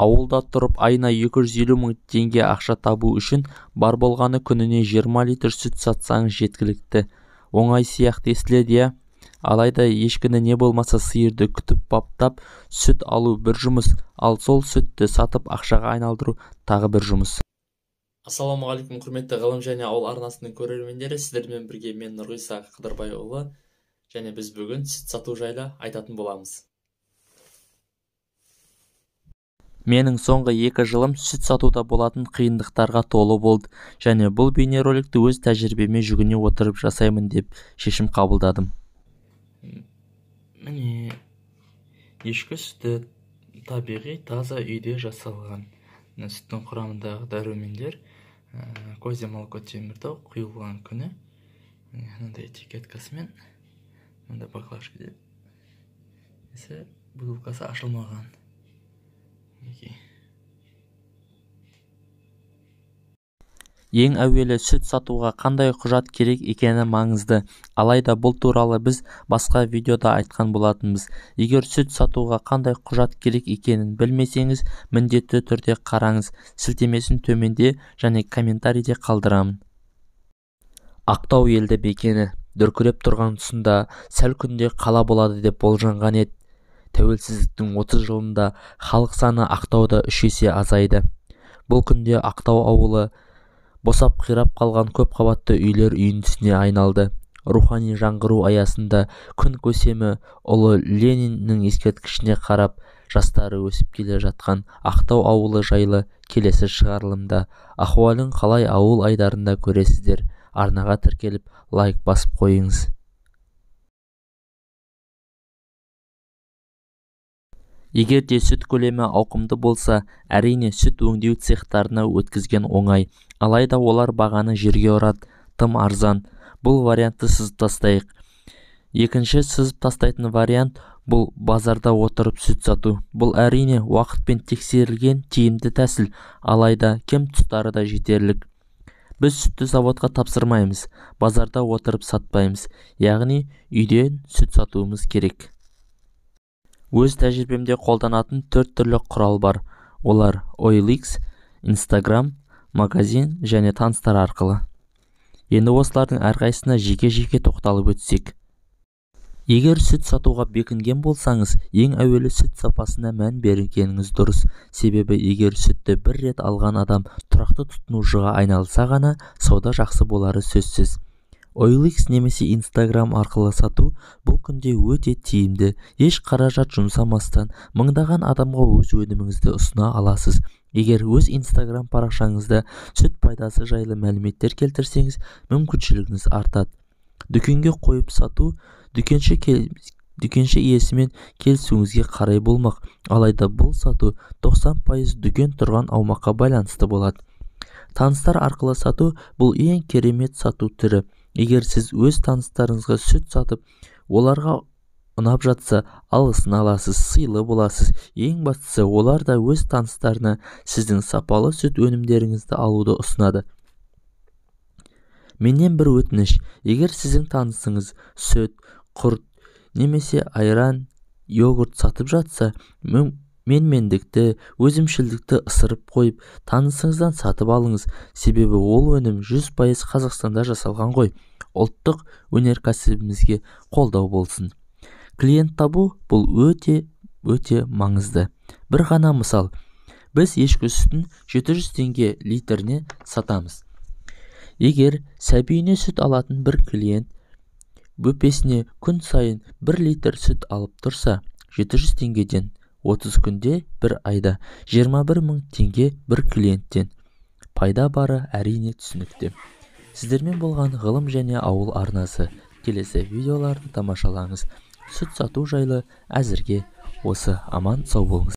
Ауылда тұрып айына 250 мың теңге ақша табу үшін бар болғаны күніне 20 литр сүт сатсаңыз жеткілікті. Оңай сияқты естіледі, иә? Алайда ешкіні не болмаса сиырды күтіп баптап сүт алу бір жұмыс, ал сол сүтті сатып ақшаға айналдыру тағы бір жұмыс. Ассалаумағалейкум, құрметті Ғылым және ауыл арнасының көрермендері, сіздермен бірге мен Нұрғиса Қыдырбайұлы, және біз бүгін сүт сату жайлы айтатын боламыз. Менің соңғы 2 жылым сүт сатуда болатын қиындықтарға толы болды, және бұл бейнероликті өз тәжірибеме жүгіне отырып жасаймын деп шешім қабылдадым. Міне, ешкі сүті табиғи таза үйде жасалған. Сүттің құрамындағы дәрумендер Козье молоко Теміртау құйылған күні мынандай этикеткасымен, мынандай баклажка деп, бутылкасы ашылмаған. Ең әуелі сүт сатуға қандай құжат керек екені маңызды. Алайда бұл туралы біз басқа видеода айтқан болатынбыз. Егер сүт сатуға қандай құжат керек екенін білмесеңіз, міндетті түрде қараңыз. Сілтемесін төменде және комментарийде қалдырамын. Ақтау елді мекені дүркіреп тұрған тұсында сәл күнде қала болады деп болжанған еді. Тәуелсіздіктің 30 жылында халық саны Ақтауда 3 есе азайды. Бұл күнде Ақтау ауылы босап қирап қалған көп қабатты үйлер үйіндісіне айналды. Рухани жаңғыру аясында күн көсемі ұлы Лениннің ескерткішіне қарап жастары өсіп келе жатқан Ақтау ауылы жайлы келесі шығарылымда ахуалын қалай ауыл айдарында көресіздер. Арнаға тіркеліп лайк басып қойыңыз. Егер де сүт көлемі ауқымды болса, әрине сүт өңдеу цехтарына өткізген оңай. Алайда олар бағаны жерге ұрады, тым арзан. Бұл вариантты сызып тастайық. Екінші сызып тастайтын вариант бұл базарда отырып сүт сату. Бұл әрине уақытпен тексерілген тиімді тәсіл, алайда кем тұстары да жетерлік. Біз сүтті заводқа тапсырмаймыз, базарда отырып сатпаймыз, яғни үйден сүт сатуымыз керек. Өз тәжірибемде қолданатын 4 түрлі құрал бар. Олар OLX, Instagram, магазин және таныстар арқылы. Енді осылардың әрқайсысына жеке-жеке тоқталып өтсек. Егер сүт сатуға бекінген болсаңыз, ең әуелі сүт сапасына мән бергеніңіз дұрыс. Себебі егер сүтті бір рет алған адам тұрақты тұтынушыға айналса ғана сауда жақсы болары сөзсіз. OLX немесе Instagram арқылы сату бұл күнде өте тиімді. Еш қаражат жұмсамастан мыңдаған адамға өз өніміңізді ұсына аласыз. Егер өз Instagram парақшаңызда сүт пайдасы жайлы мәліметтер келтірсеңіз, мүмкіншілігіңіз артады. Дүкенге қойып сату дүкенші иесімен келісуіңізге қарай болмақ. Алайда бұл сату 90% дүкен тұрған аумаққа байланысты болады. Таныстар арқылы сату бұл ең керемет сату түрі. Егер сіз өз таныстарыңызға сүт сатып, оларға ұнап жатса, алғысын аласыз, сыйлы боласыз. Ең бастысы, олар да өз таныстарына сіздің сапалы сүт өнімдеріңізді алуды ұсынады. Менен бір өтініш, егер сіздің танысыңыз сүт, құрт немесе айран, йогурт сатып жатса, менмендікті, өзімшілдікті ысырып қойып, танысыңыздан сатып алыңыз. Себебі ол өнім 100% Қазақстанда жасалған ғой. Ұлттық өнеркәсібімізге қолдау болсын. Клиент табу бұл өте маңызды. Бір ғана мысал, біз ешкі сүтін 700 теңге литріне сатамыз. Егер сәбиіне сүт алатын бір клиент бөпесіне күн сайын 1 литр сүт алып тұрса, 700 теңгеден 30 күнде бір айда 21 мың теңге бір клиенттен. Пайда бары әрине түсінікті. Сіздермен болған Ғылым және ауыл арнасы. Келесі видеоларды тамашалаңыз. Сүт сату жайлы әзірге осы. Аман сау болыңыз.